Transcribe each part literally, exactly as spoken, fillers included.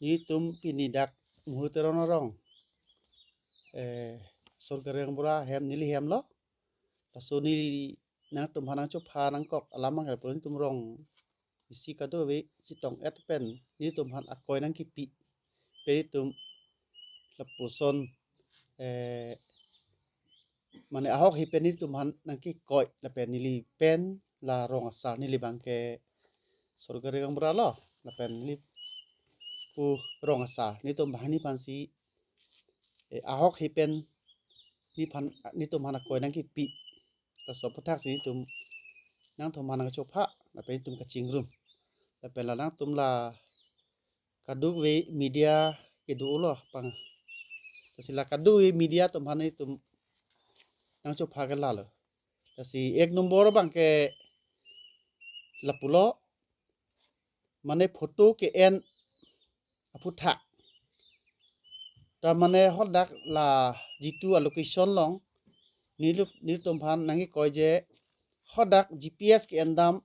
Nelitum pini dak Muhur Teron arong, eh, Sorkari Gaonbura hem neli hem lo. Laso neli nangtum aphan nangchopha nangkok alam abang ke lapu nelitum rong isi kadokave chetong-et pen nelitum aphan akoi nangkipi pen nelitum lapuson, eh, mane ahokhe pen nelitum aphan nangkikoi lapen neli pen la rong asar, neli abang ke Sorkari Gaonbura lo lapen neli pu rong asar, nelitum banghini aphansi, eh, ahokhe pen nephan, nelitum aphan akoi nangkipi. Laso aputhaksi nelitum nangtum aphan nangchopha lapen nelitum kachingrum. Lapen la nangtum la kadokave media kedo lo pang. Lasi la kadokave media atum aphan nelitum nangchopha ke lalo. Lasi ek nombor abang ke lapulo, mane photo ke-en aputhak. Ta mane hadak la jitu a-location along nelitum, nelitum aphan nangkikoi je hadak G P S ke-endam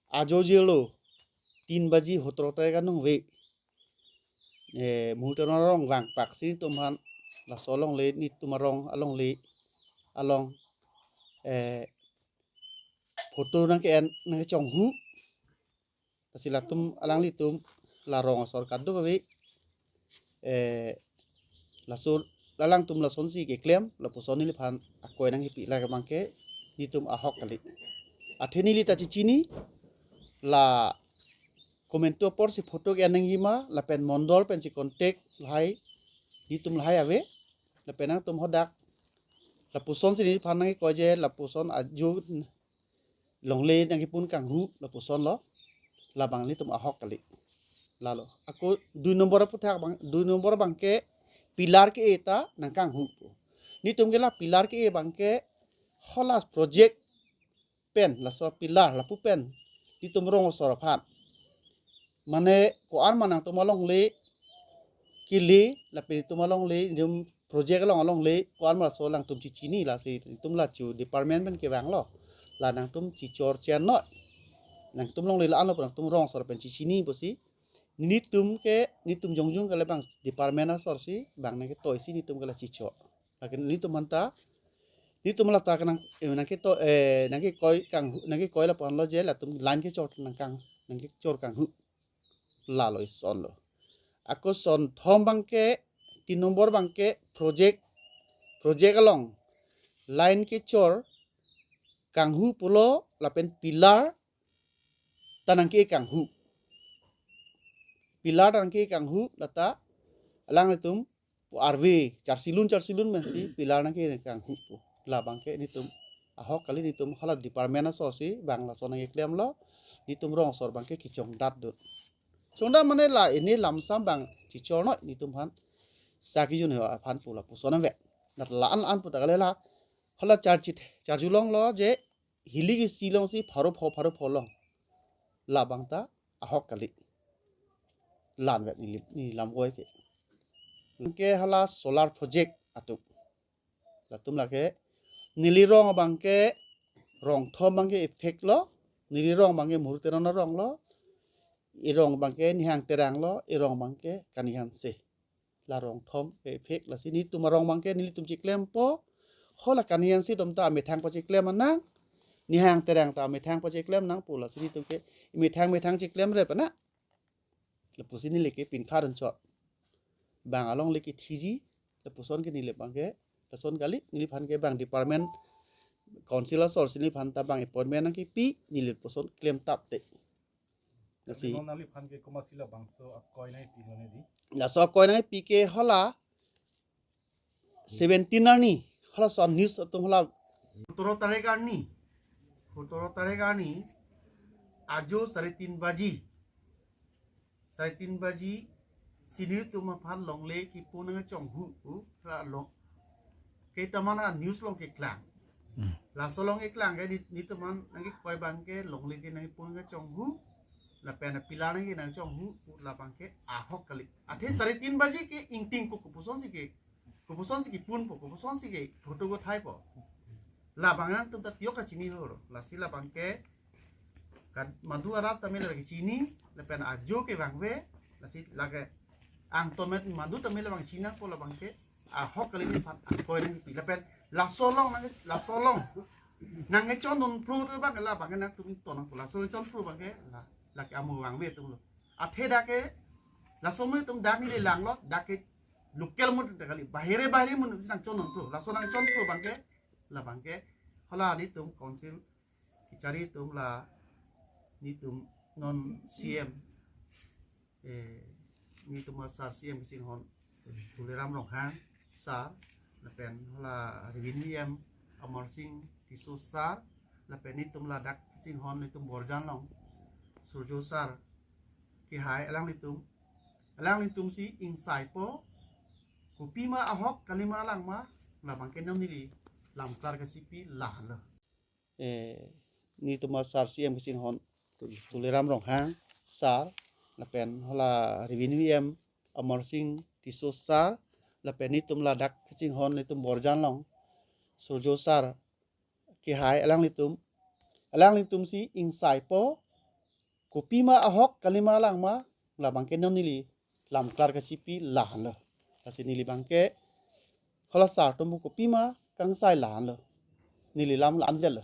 ajo jelo tin baji hotro tarik anung ave. Eh, Muhur Teron arong vangpaksi nelitum aphan laso alongle, nelitum arong alongle along, eh, photo nangke-en nangkechonghu. Lasi latum alanglitum la rong asor kadokave, eh, laso alangtum lasonsi keklem, lapuson neliphan akoi nangkipi, la abang ke nelitum ahok kali. Athe neli ta chechini, la komantu aporsi photo ke-en nangji ma lapen mondol pensi contact lahai, nelitum lahai ave. Lapen nangtum hadak lapusonsi neliphan nangkikoi je lapuson ajo longle nangkipun kanghu lapuson lo, la abang nelitum ahok kali. Lalo. Ako dui nombor aputhak abang, dui nombor abang ke pillar ke-e ta nangkanghu pu. Nelitum ke la pillar ke-e abang ke hala project pen, laso pillar lapu pen nelitum rong asor aphan, mane ko-an ma nangtum alongle kele lapen nelitum alongle, nelitum project along alongle ko-an ma laso alangtum chechini, lasi nelitum la chu department pen kevang lo, la nangtum chechor chennoi, nangtum longle la-an lo pu nangtum rong asor pen chechini pusi nelitum ke, nelitum jongjung ke la abang department asorsi abang nangketoisi nelitum ke la chechor. Lake nelitum aphan ta, nelitum la ta kenang, eh, nangketo, eh, nangkikoi kanghu, nangkikoi lapu-an lo je latum line kechor nangkang, nangkechor kanghu. Lalo ison lo. Ako son thom abang ke, tin nombor abang ke project, project along line kechor kanghu pulo lapen pillar ta nangke-e kanghu. Pillar ta nangke-e kanghu, lata alanglitum pu arve charsilun charsilun pensi pillar nangke-e kanghu pu. La abang ke nelitum ahok kali, nelitum hala department asorsi abang laso nangkeklem lo, nelitum rong asor abang ke kechongdat dun. Chongdat mane la ini lamsam abang chechor noi nelitum aphan saki jun aphan pu lapuson ave. Nat la-an la-an pu ta kali la hala charchi, charjulong lo je hilik isi alongsi pharo pho pharo pho long. La abang ta ahok kali. La-an vet neli, neli lam goi ke. Ke hala solar project atum. Latum lake neli rong abang ke rong thom abang ke effect lo. Neli rong abang ke Muhur Teron arong lo. Erong abang ke Nihang Terang lo. Erong abang ke Kani Hanse. La rong thom ke effect, lasi nelitum arong abang ke nelitum chiklempo. Hala Kani Hanse atum ta amethang pachiklem nang, Nihang Terang ta amethang pachiklem nang pu, lasi nelitum ke methang methang chiklem re pana. Lapusi neli ke pinkha dun chot. Abang alongle kethiji, lapuson ke neli abang ke, lason kali, neliphan ke abang department council asorsi neliphan ta abang appointment nangkipi, neli lapuson klemtap te. Lasi non nangliphan ke komatsi labangso akoi nangpi lo ne di? Laso akoi nangpi ke hala seventeen arni, hala son news atum hala sotoro tarik arni, sotoro tarik arni, ajo sare tin baji, sare tin baji, si nelitum aphan longle kipun nangchonghu, pu, hala long. Ketaman a-news along keklang. Hmm. Laso along keklang ke neli, nelitum aphan nangkikoi abang ke longle ke nangkipun nangchonghu, lapen pillar nangke nangchonghu, pu la abang ke ahok kali. Athe sare tin baji ke ingting ko kopusonsi ke, kopusonsi kipun po, kopusonsi ke photo ko thai po. La abang nangtum ta tiyok kachini ho ro. Lasi la abang ke Kan madu arat tame la kechini, lapen ajo ke vangve, lasi lake angton met madu tame la vang chinang po labang ke, ahok kali ni phat akoi nangpi. Lapen laso along nang, laso along nangkechon non pro tu bang la bang nangtum ton nang po. Laso chon pro bang ke la, lake amo vangve atum lo. Athe dak ke, laso mo atum dak neli lang lo, dak ke local mo dak kali, bahire bahire mo nangchon non pro. Laso nangchon pro bang ke, labang ke, hala netum council kechari atum la, netum non C M, eh, netum a sir C M kachinghon Tuliram Ronghang sir, lapen hala revenue E M Amarsing Tisso sir, lapen netum ladak kachinghon netum Borjan along Surjo sir, kehai alanglitum, alanglitum si ingsai po, kopima ahok kalima alang ma, labang ke non neli lamklar kasipi lahan lo. Eh, netum a sir C M kachinghon Tuliram Ronghang sir, lapen hala revenue E M Amarsing Tisso sir, lapen netum ladak kachinghon netum Borjan along Surjo sir, kehai alanglitum, alanglitum si ingsai po, kopima ahok kalima alang ma, labang ke non neli lamklar kasipi lahan lo. Lasi neli bang ke, hala sir atum kopima kangsai lahan lo, neli lam la-an vet lo.